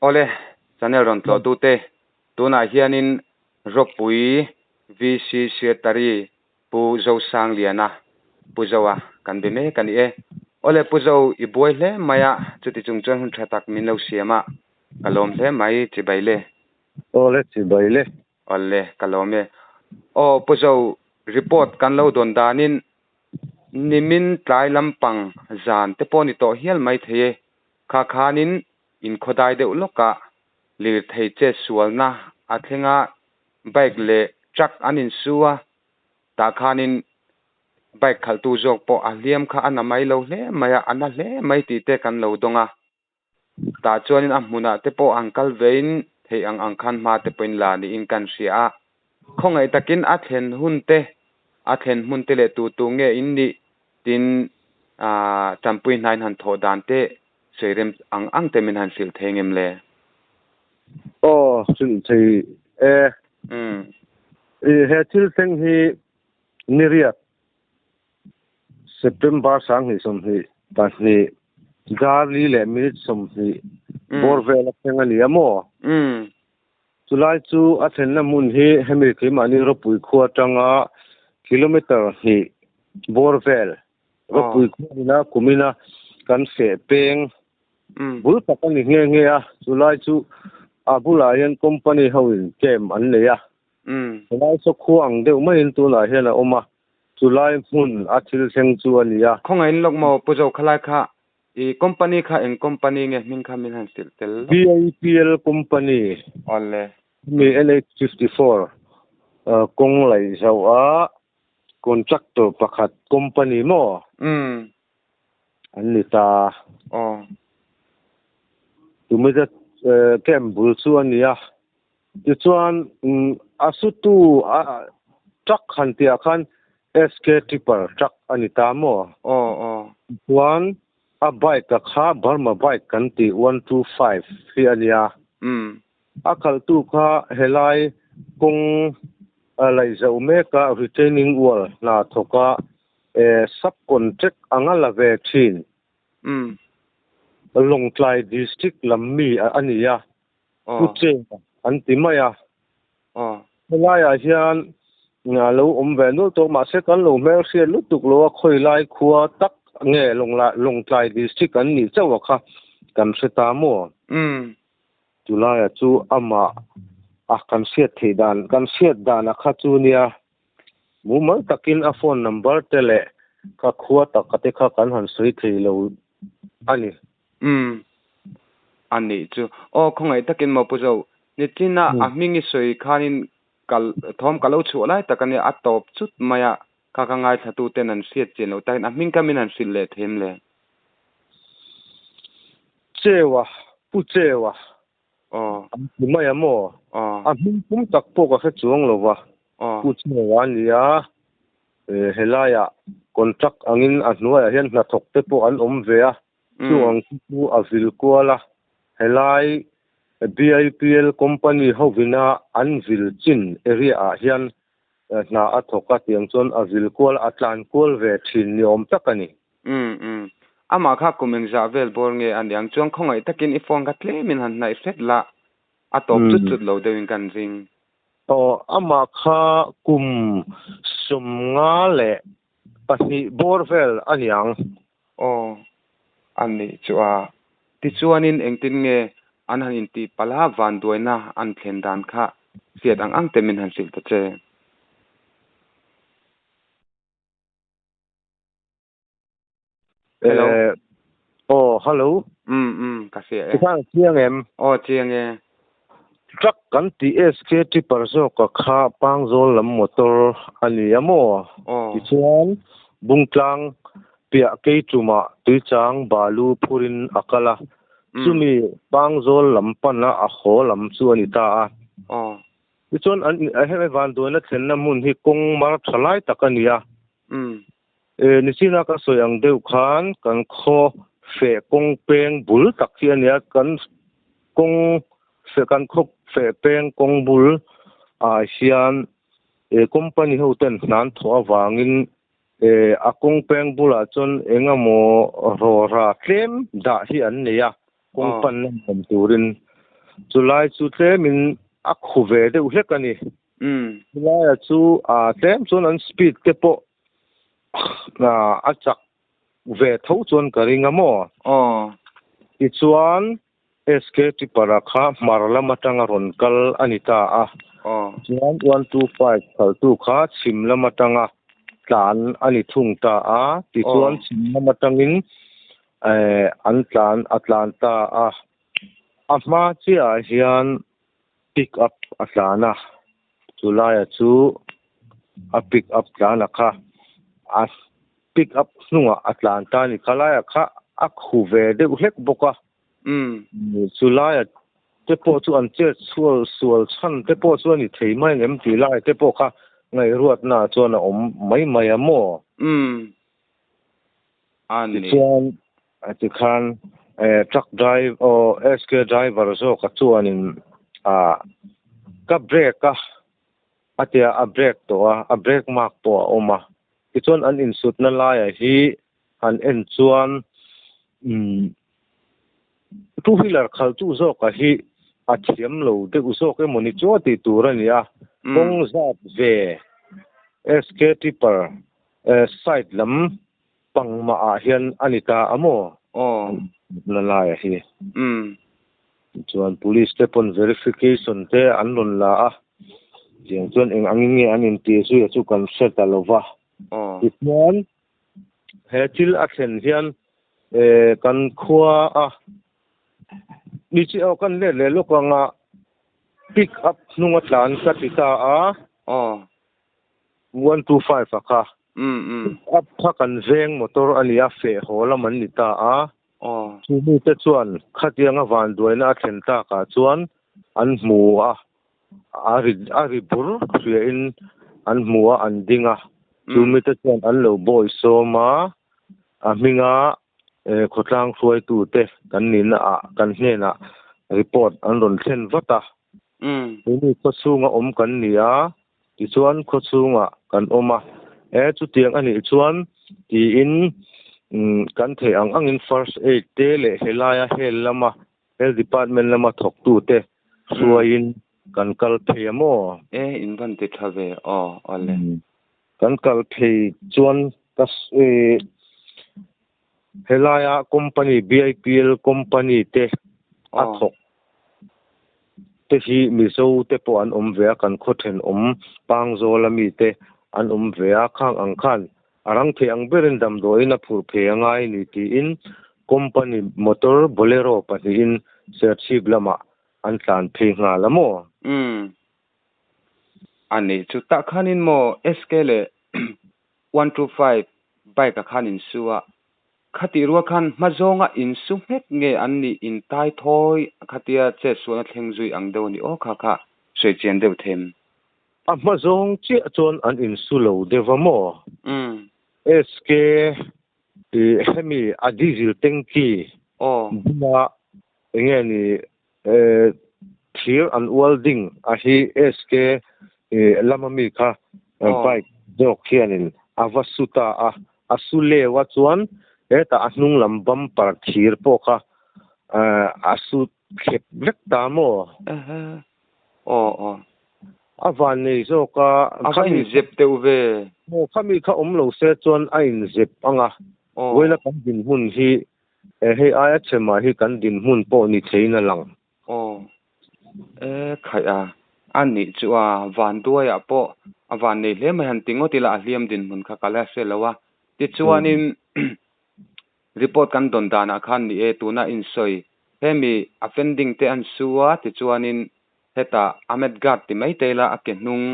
Awle, channel rawn tlawhtute, tunah hianin Ropui VC Secretary Pu Zosangliana, Pu Zoa, kan be mek a ni e. Awle Pu Zo, i buai hle mai a, chuti chung chuan hun tha tak min lo siam a, ka lawm hle mai, chibai le. Awle, chibai le. Awle, ka lawm e. Aw Pu Zo, report kan lo dawn danin nimin tlai lampang zan te pawh ni tawh hial mai thei e, kha khanin inkhawdai deuh lawkah lirthei che sualna a thleng a, bike leh truck an insu a, tah khanin bike khalhtu zawk pawh a hliam kha a na mai lo hle mai a, a na hle mai tih te kan lo dawng a. Tah chuanin a hmunah te pawh an kal vein theih ang ang khan hma te pawhin la niin kan hria a. Khawngaih takin a thlen hun te, a thlen hmun te leh tu tu nge in nih tin tanpui hnain han thawh dan te sawi rem ang ang te min han hrilh thei ngem le? Aw, hrilh thei e. He thil thleng hi niriat September 2022 dar li leh minute 20 bawr vel a thleng a ni a maw? Chulai chu a thlenna hmun hi hemi keimahni ropui khua atanga kilometre hnih bawr vel ropui khua ina kumina kan feh peng bul tak a ni nghe nghe a. Chulai chu a bulah hian company ho in camp an nei a. Chulai saw khua ang deuh maiin tunah hian a awm a. Chulai hmun a thil thleng chu a ni a. Khawngaih lawk maw Pu Zo khalai kha i company kha eng company nge hming kha min han hrilh tel lawk. BIPL company. Awle. Hemi NH54 kawng laih zoh a contractor pakhat company maw? Umm. An ni ta. Aw. Tumite camp bul chu a ni a. Tichuan a sutu truck han tihah khan SK Tipper truck a ni ta maw? Aw aw. Tichuan a bike a kha Burma bike kan tih 125 hi a nia. Umm. A khalhtu kha helai kawng laih zoh meka retaining wall hna thawka sub contract anga la ve thin. Umm. Lawngtlai district lam mi a ni a. Pu Cheng an ti mai a. Helaiah hian a lo awm ve nual tawh mahse kan lo hmelhriat lutuk lo a khawi lai khua tak nge Lawngtlai district an nih chauh a kha kan hre ta maw? Chulaiah chu amah a kan hriat theih dan kan hriat dan a kha chu nia mumal takin a phone number te leh ka khua tak te kha kan han sawi thei lo a ni. Umm. A nih chu. Aw, khawngaih takin maw Pu Zo, nichina a hming i sawi khanin kal thawm ka lo chhuah lai tak a nia, a tawp chut mai a, kha ka ngaithlatu ten an hriat chian loh takin a hming kha min han hrilh leh them le. Cheua, Pu Cheua. Aw. An ti mai a maw? Aw. A hming pum tak pawh ka hre chuang lo va. Aw. Pu Cheua a nia, helaiah contract angin a hnuaiah hian hnathawk te pawh an awm ve a, Chung ang chu chu a vil kual a, helai BIPL company hovina an vil chin area ah hian hna a thawk a tiang chuan a vil kual a tlan kual ve thin ni awm tak a ni. Umm umm. Amah kha kum engzah vel bawr nge a niang chuan khawngaih takin i phone kha tlemin han hnaih hret la, a tawp chut chut lo deuhin kan ring. Aw, amah kha kum 52 bawr vel a niang. Aw, a nih chu a. Tichuanin engtin nge an han intih palh a, vanduaina an thlen dan kha hriat ang ang te min han hrilh ta che. Hello. Aw, hello. Umm, umm, ka hria e. Tikhan chiang em? Aw, chiang e. Truck kan tih SK Tipper zawka kha Pangzawl lam motor a ni a maw? Aw. Tichuan, Bungtlang piah Keichumah tuichang balu phurin a kal a, chumi Pangzawl lam pana a haw lam chu a ni ta a. Aw. Tichuan, an hemi vanduaina thlenna hmun hi kawng mar tha lai tak a ni a. Nichina ka sawi ang deuh khan kan khaw feh kawng peng bul tak hi a ni a, kan kawng feh kan khaw feh peng kawng bul ah hian company ho ten hnan thawh avangin a kawng peng bulah chuan eng emaw rawra tlem dah hi an nei a, kawng panna awm turin. Chulai chu tlemin a khu ve deuh hlek a ni. Chulaia chu tlem chuan an speed te pawh a chak ve tho chuan ka ring a maw? Tichuan SK Tipper-a kha hmar lam atanga rawn kal a ni ta a. Chuan 125 khaltu kha chhim lam atanga tlan a ni thung ta a. Tichuan chhim lam atangin an tlan a tlan ta a. A hma chiahah hian pick up a tlan a. Chulaia chu a pick up tlan a kha a pick up hnungah a tlan ta a ni. Khalaia kha a khu ve deuh hlek bawk a. Chulaia te pawh chu an chet sual sual chhan te pawh chu a ni thei mai ang em tih lai te pawh kha ngaihruatnaah chuan a awm mai mai a maw? Tichuan tikhan truck drive aw SK driver zawka chuanin ah ka brake a a tia a brake tawh a, a brake mark pawh a awm a. Tichuan an insutna laiah hi han en chuan umm two wheeler khaltu zawka hi a thiam lo deuh zawk emaw ni chu a tih tur a ni a, kawng zat ve SK tipper side lam pangmah ah hian a ni ta a maw? Na laia hi. Chuan police te pawn verification te an rawn la a, tiang chuan eng angin nge an intih zui a chu kan hre ta lo va. Tichuan he thil a thlen hian kan khua a ni chi aw kan let leh lawk anga pick up hnung a tlan ka ti ta a. 125 a kha. Pick up kha kan veng motor a ni a, feh haw lam an ni ta a. Chu mite chuan khatianga vanduaina a thlen takah chuan an hmu a, a ri a ri bur hriain an hmu a, an ding a. Chu mite chuan an lo bawi sawm a, a hminga khawtlang hruaitute kan nihna ah kan hnenah report an rawn thlen vat a. Keini khawchhunga awm kan ni a, tichuan khawchhungah kan awm a, e chutiang a nih chuan tiin kan theih ang angin first aid te leh helaia hel lama health department lama thawktute hruaiin kan kal phei a maw? E in van ti tha ve aw awle. Kan kal phei chuan ka Helaia company BIPL company te a thawk te hi Mizo te pawh an awm ve a, kan khaw thenawm Pangzawl ami te an awm ve a, khang ang khan a rang thei ang berin damdawiin a phur phei a ngai ni tiin company motor Bolero pahnihin Serchhip lamah an tlan phei nghal a maw? Umm. A nih chu tah khanin maw SK leh 125 bike a khan in su a, khatih rual khan hma zawnga in su nghek nge an nih in tai thawi khatia chet sualna thleng zui ang deuh a ni aw kha kha sawi chian deuh them. A hma zawng chiah chuan an in su lo deuh a maw? SK ih hemi a diesel tanky bula enge ni thir an welding a hi SK lama mi kha bike zawk hianin a va su ta a, a su leu a chuan hetah a hnung lam bumper thir pawh kha a su thlep vek ta maw? A van nei zawk a. A va inzep deuh ve. Aw khami kha awm lo se chuan a inzep ang a, vawiina kan dinhmun hi E hei aia chhemah hi kan dinhmun pawh ni theiin a lang. Aw. E khaih a, a nih chu a, Vanduaiah pawh a van nei hle mai han ti ngawt ila a hliam dinhmun kha ka la hre lo a. Tichuanin report kan dawn danah khan ni e tuna insawi hemi offending te an su a, tichuanin hetah Ahmed Guard ti mai te ila a ke hnung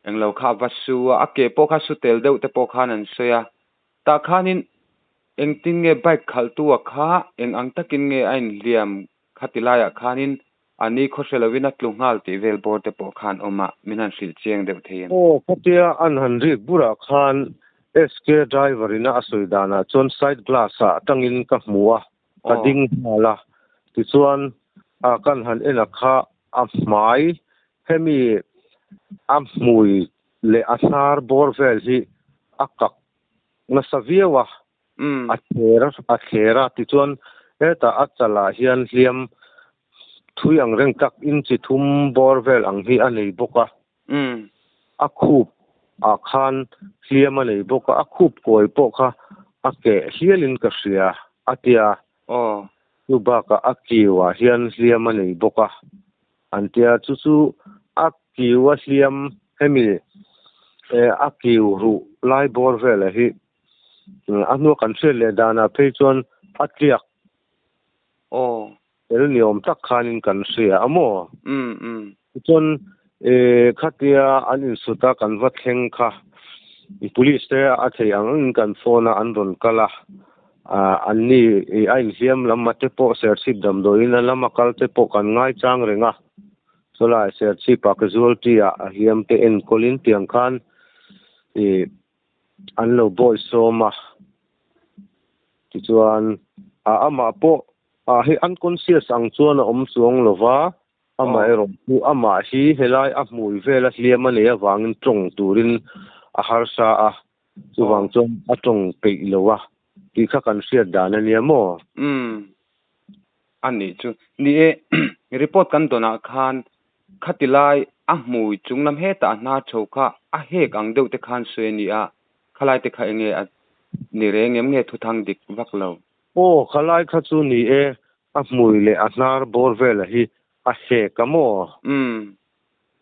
englo kha a va su a, a ke pawh kha su tel deuh te pawh khan an sawi a. Tah khanin engtin nge bike khalhtu a kha eng ang takin nge a inhliam khati laiah khanin a ni khaw hre lovin a tlu nghal tih vel bawr te pawh khan awm a, min han hrilh chiang deuh thei em? Aw, khatia an han rik burah khan SK driver ina a sawi danah chuan side glass ah tangin ka hmu a, ka ding nghal a, tichuan a kan han en a kha a hmai hemi a hmui leh a hnar bawr vel hi a kak nasa viau a, a thler a thler a, tichuan hetah a chalah hian hliam thui ang reng tak inchi thum bawr vel ang hi a nei bawk a. A khup ah khan hliam a nei bawk a, a khup kawi pawh kha a keh hialin ka hria a ti a. Chu bakah a kiu ah hian hliam a nei bawk a an ti a, chu chu a kiu a hliam hemi a kiu ruh lai bawr velah hi a hnua kan hriat leh danah phei chuan a tliak Tel ni awm tak khanin kan hria a maw? Tichuan khatia an insut a kan va thleng kha police te a thei ang angin kan phone a an rawn kal a, anni a inhliam lam a te pawh Serchhip damdawiin a lama kal te pawh kan ngaichang reng a, chulai Serchhip ah casualty ah a hliam te enkawlin tiang khan an lo bawi sawm a, tichuan amah pawh Ah hei unconscious ang chuan a awm chuang lo va, amaherawh chu amah hi helai a hmui vela hliam a nei avangin tawng turin a harsa a, chuvang chuan a tawng peih lo a tih kha kan hriat dan a nia maw? Umm a nih chu. Ni e, report kan dawnah khan khati lai a hmui chung lam hetah a hnar chho kha a hek ang deuh te khan sawi a ni a, khalai te kha enge a ni reng em nge thuthang dik vak lo? Aw, khalai kha chu ni e, a hmui leh a hnar bawr vela hi a hek a maw? Umm,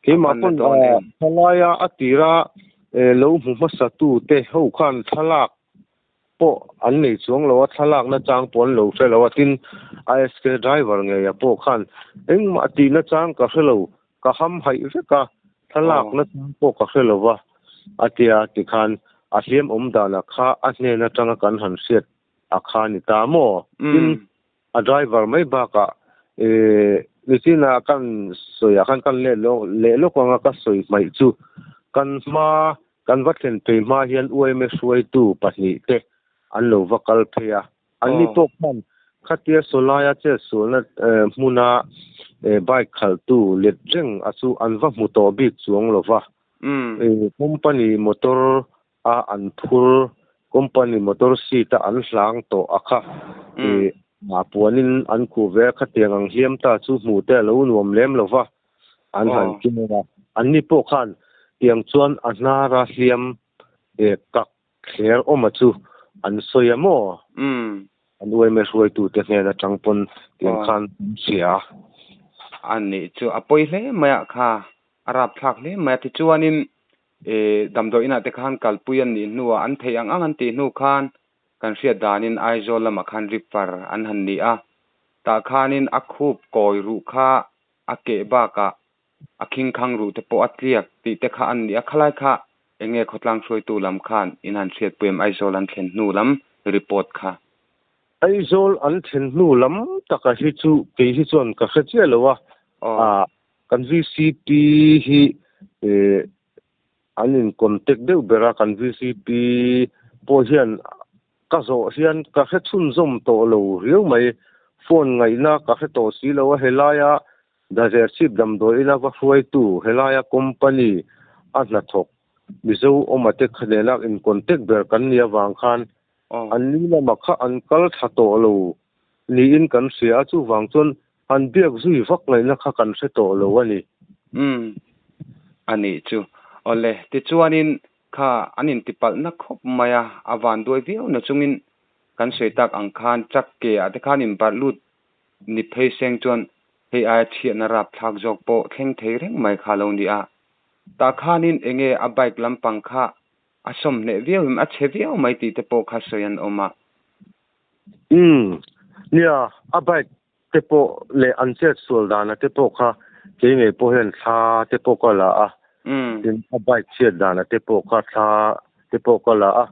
Keimah pawn thalaia a tira lo hmu hmasa tu te ho khan thlalak pawh an nei chuang lo a, thlalak nachang pawh an lo hre lo a, tin ISK driver ngeia pawh khan engmah tih nachang ka hre lo, ka ham haih vek a, thlalak nachang pawh ka hre lo va a tia tikhan a hliam awm danah kha a hnen atanga kan han hriat a kha ni ta maw? Tin, a driver mai bakah nichinah kan sawiah khan kan let leh lawk anga ka sawi hmaih chu kan hma kan va thlen phei hma hian UMA hruaitu pahnih te an lo va kal phei a. Anni pawh khan khatia sawlaia chetsualna hmuna bike khalhtu let reng a chu an va hmu tawh bik chuang lo va. Company motor a an phur company motor seat a an hlang tawh a kha ih a puanin an khuh ve a khatiang ang hliam ta chu hmuh te a lo nuam lem lo va an han keng a anni pawh khan tiang chuan a hnara hliam eh kak thler awma chu an sawi a maw an uaime hruaitute hnen atang pawn tiang khan an hria a. A nih chu a pawi hle mai a kha a rapthlak hle mai a tichuanin Ih damdawi inah te khan kalpui an nih hnuah an theih ang ang an tih hnu khan kan hriat danin Aizawl lamah khan refer an han ni a, tah khanin a khup kawi ruh kha a keh bakah a khingkhang ruh te pawh a tliak tih te kha an ni a, khalai kha eng nge khawtlang hruaitu lam khan in han hriatpui em Aizawl an thlen hnu lam report kha. Aizawl an thlen hnu lam taka hi chu kei hi chuan ka hre chiah lo a, Kan vcp hi an in contact deuh ber a, kan vcp pawh hian ka zawh hian ka hre chhunzawm tawh lo riau mai, phone ngaihna ka hre tawh si lo a, helaia Dazer chhip damdawi ina va hruaitu helaia company a hnathawk Mizo awma te nena in contact ber kan nih avang khan an ni lamah kha an kal tha tawh lo niin kan hria a, chuvang chuan Han biak zui vak ngaihna kha kan hre tawh lo a ni. Umm. A nih chu. Awle, tichuanin kha an intipalhna khawp mai a, a van duai viau na chungin kan sawi tak ang khan truck ke ah te khan inbarh lut ni phei seng chuan hei aia chhiatna rapthlak zawk pawh thleng thei reng mai kha lo ni a. Tah khanin enge a bike lampang kha a sawmhneh viau em, a chhe viau mai tih te pawh kha sawi an awm a. Umm. Nia, a bike te pawh leh an chet sual dana te pawh kha kei ngei pawh hian thla te pawh ka la a, tin a bike chhiat dana te pawh kha thla te pawh ka la a,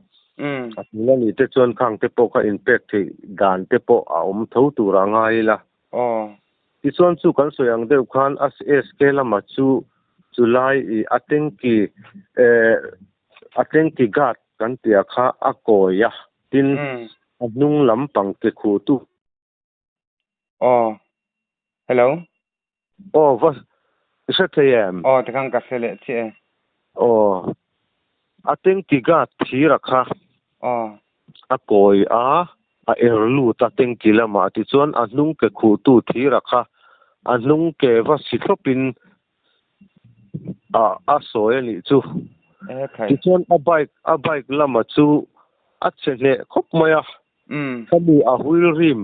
a tul a nih te chuan khang te pawh kha inpek theih dan te pawh a awm tho tur a ngai ila. Tichuan chu kan sawi ang deuh khan a SK lama chu chulai ih a tanky eh a tanky guard kan tih ah kha a kawi a, tin a hnung lampang ke khuhtu. Aw. Hello. Aw va i hre thei em? Aw tikhan ka hre leh chiah e. Aw. A tanky guard thir a kha. Aw. A kawi a, a er lut a tanky lamah tichuan a hnung ke khuhtu thir a kha a hnung ke va si thlawpin a a sawi a nih chu. Tichuan a bike a bike lama chu a chhe hneh khawp mai a. Khami a wheel rim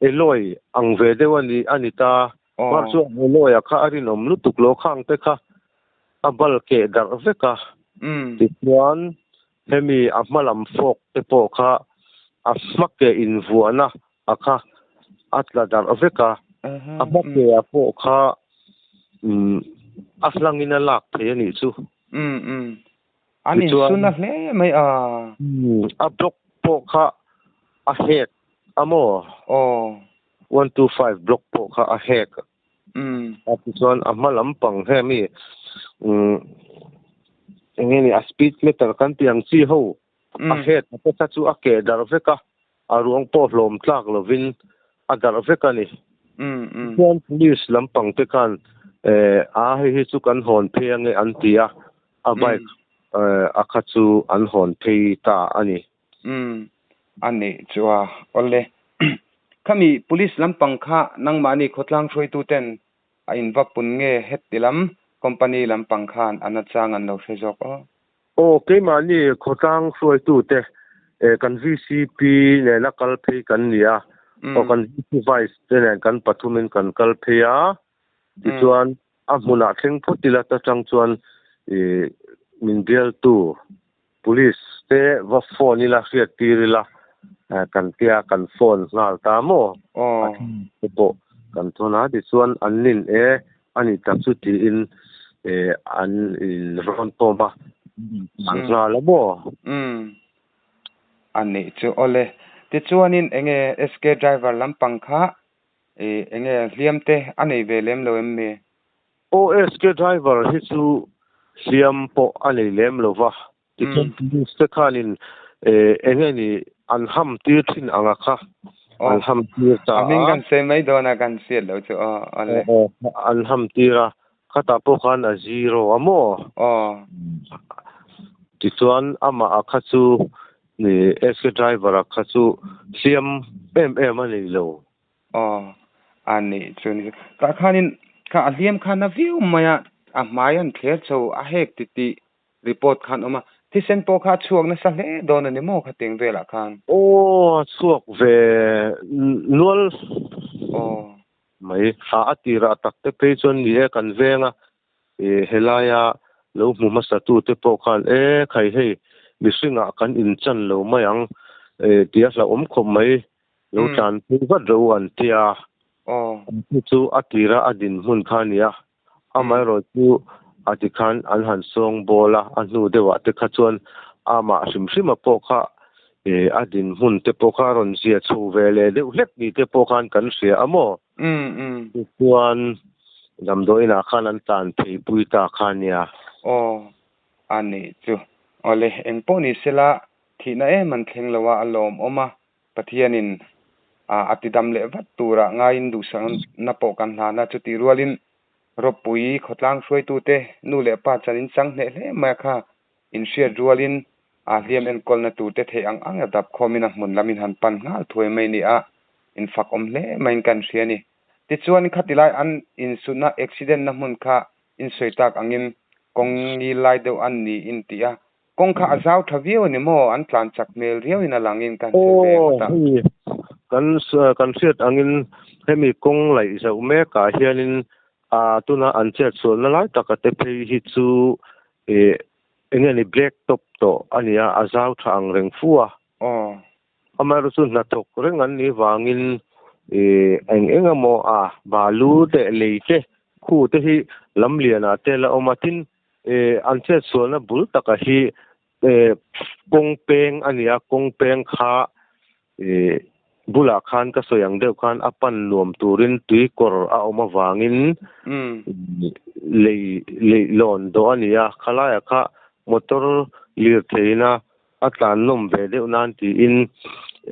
Alloy ang ve deuh a ni a ni ta. Mar chuan Alloy a kha a rinawm lutuk lo khang te kha a bal keh darh vek a. Tichuan hemi a hma lam fawk te pawh kha a hma ke invuahna a kha a tla darh vek a. A hma ke a pawh kha a hlangin a lak thei a nih chu. An insun a hle mai a. A block pawh kha a hek a maw? Aw. 125 block pawh kha a hek. A tichuan a hma lampang hemi eng nge ni a speed meter kan tih ang chi ho a hek a te kha chu a keh darh vek a, a ruang pawh hlawm tlak lovin a darh vek a ni. Tichuan police lampang te khan a hei hi chu kan hawn phei ange an ti a, a bike a kha chu an hawn phei ta a ni. Umm a nih chu a awle. Khami police lampang kha nangmahni khawtlang hruaitu ten a in va pun nge heti lam company lampang khan a nachang an lo hre zawk aw. Aw keimahni khawtlang hruaitu te kan VCP nena kal phei kan ni a, aw kan VC Vice te nen kan pathumin kan kal phei a, tichuan A hmunah thleng phawt ila ta chang chuan ih min bialtu police te va phone ila hriat tir ila kan tia kan phone nghal ta maw? A then te pawh kan thawn a tichuan an nin e a nih tak chu tiin ih an in rawn tawm a an nghal a maw? Umm a nih chu awle tichuanin enge SK driver lampang kha Ih, enge hliam te a nei ve lem lo em mi? OSK driver hi chu hliam pawh a nei lem lo va, tichuan police te khanin enge ni an ham tir thin ang a kha, an ham tir ta a. A hming kan sawi mai dawn a, kan hriat loh chu aw, awle. Aw, an ham tir a, khatah pawh khan a zero a maw? Aw. Tichuan amah a kha chu Ni SK driver a kha chu hliam em em a nei lo. Aw, a nih chu ni. Tah khanin kha a hliam khan a viau mai a, a hmai an thler chho a hek ti tih report khan awm a, thisen pawh kha a chhuak nasa hle dawn a ni maw khateng velah khan? Aw, a chhuak ve nual. Aw. Mai. A tirah tak te phei chuan ni e kan veng a, E helaia lo hmu hmasa tute pawh khan e khai hei mihringah kan inchan lo mai ang e tia hlauhawm khawp mai lo tlan phei vat ro an tia. Chu chu a tira a dinhmun kha a nia. Amaherawh chu a ti khan an han sawng bawl a, a hnu deuhah te kha chuan amah hrim hrima pawh kha e a dinhmun te pawh kha a rawn zia chho ve leh deuh hlek ni te pawh khan kan hria a maw? Tichuan damdawiinah khan an tlan phei pui ta kha nia. Aw, a nih chu. Awle, eng pawh ni sela thihna em an thleng lo a, a lawmawm a, Pathianin a tidam leh vat turah ngaiin duhsakna pawh kan hlan a, chutih rualin ropui khawtlang hruaitute nu leh pa chan in chang hneh hle mai a kha inhriat rualin a hliam enkawlna turte theih ang ang a dap khawmin a hmun lamin han pan nghal thuai mai ni a, infak awm hle maiin kan hria a ni. Tichuan khatilai an insutna accident na hmun kha insawi tak angin kawng ngil lai deuh an ni in tih a, kawng kha a zau tha viau a ni maw? An tlan chak hmel riauin a langin kan hre ve ngawt a. Aw hei kan kan hriat angin hemi kawng laih zauh mekah hianin a tuna an chetsualna lai taka te phei hi chu ih eng nge ni black top tawh a nia a zau tha ang reng fu a. Aw. Amaherawh chu hnathawk reng an nih vangin ih eng eng emaw a balu te lei te khu te hi lam lianah te la awm a tin ih an chetsualna bul taka hi ih kawng peng a nia kawng peng kha ih bulah khan ka sawi ang deuh khan a pan nuam turin tui kawr a awm avangin lei leih lawn dawh a ni a khalaiah kha motor lirtheihna a tlan nawm ve deuh nan tiin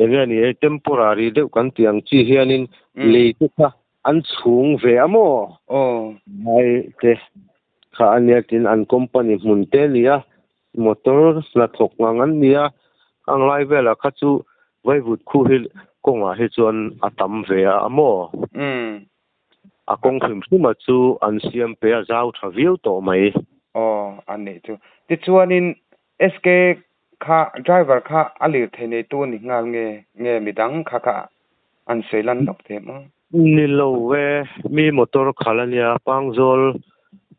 eng nge ni hei temporary deuh kan tih ang chi hianin lei te kha an chhung ve a maw? Ngai te kha a nia tin an company hmun te a ni a motor hnathawk ngang an ni a ang lai velah kha chu vaivut khu hi kawngah hi chuan a tam ve a maw? A kawng hrim hrima chu an siam pe a zau tha viau tawh mai. Aw a nih chu. Tichuanin SK kha driver kha a lirthei neitu a ni nghal nge nge midang kha kha an sawi lan lawk thei maw? Ni lo e, mi motor khalh a nia, Pangzawl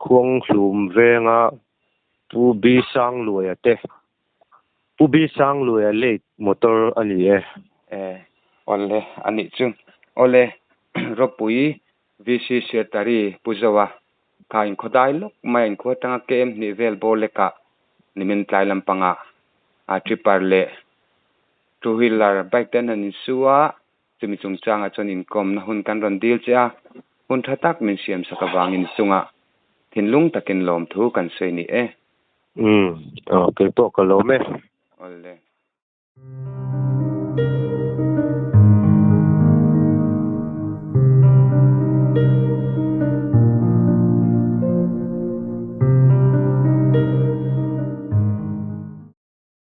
Khuanghlum venga Pu B Sangluaia te, Pu B Sangluaia late motor a ni e. E, awle a nih chu. Awle, Ropui VC Secretary Pu Zoa kha inkhawdai lawk mai a inkhua atanga KM hnih vel bawr lekah nimin tlai lampangah a tripper leh two wheeler bike te an han insu a, chumi chungchangah chuan inkawmna hun kan rawn dil che a, hun tha tak min siamsak avangin chungah thinlung takin lawmthu kan sawi ni e. Umm, keipawh ka lawm e.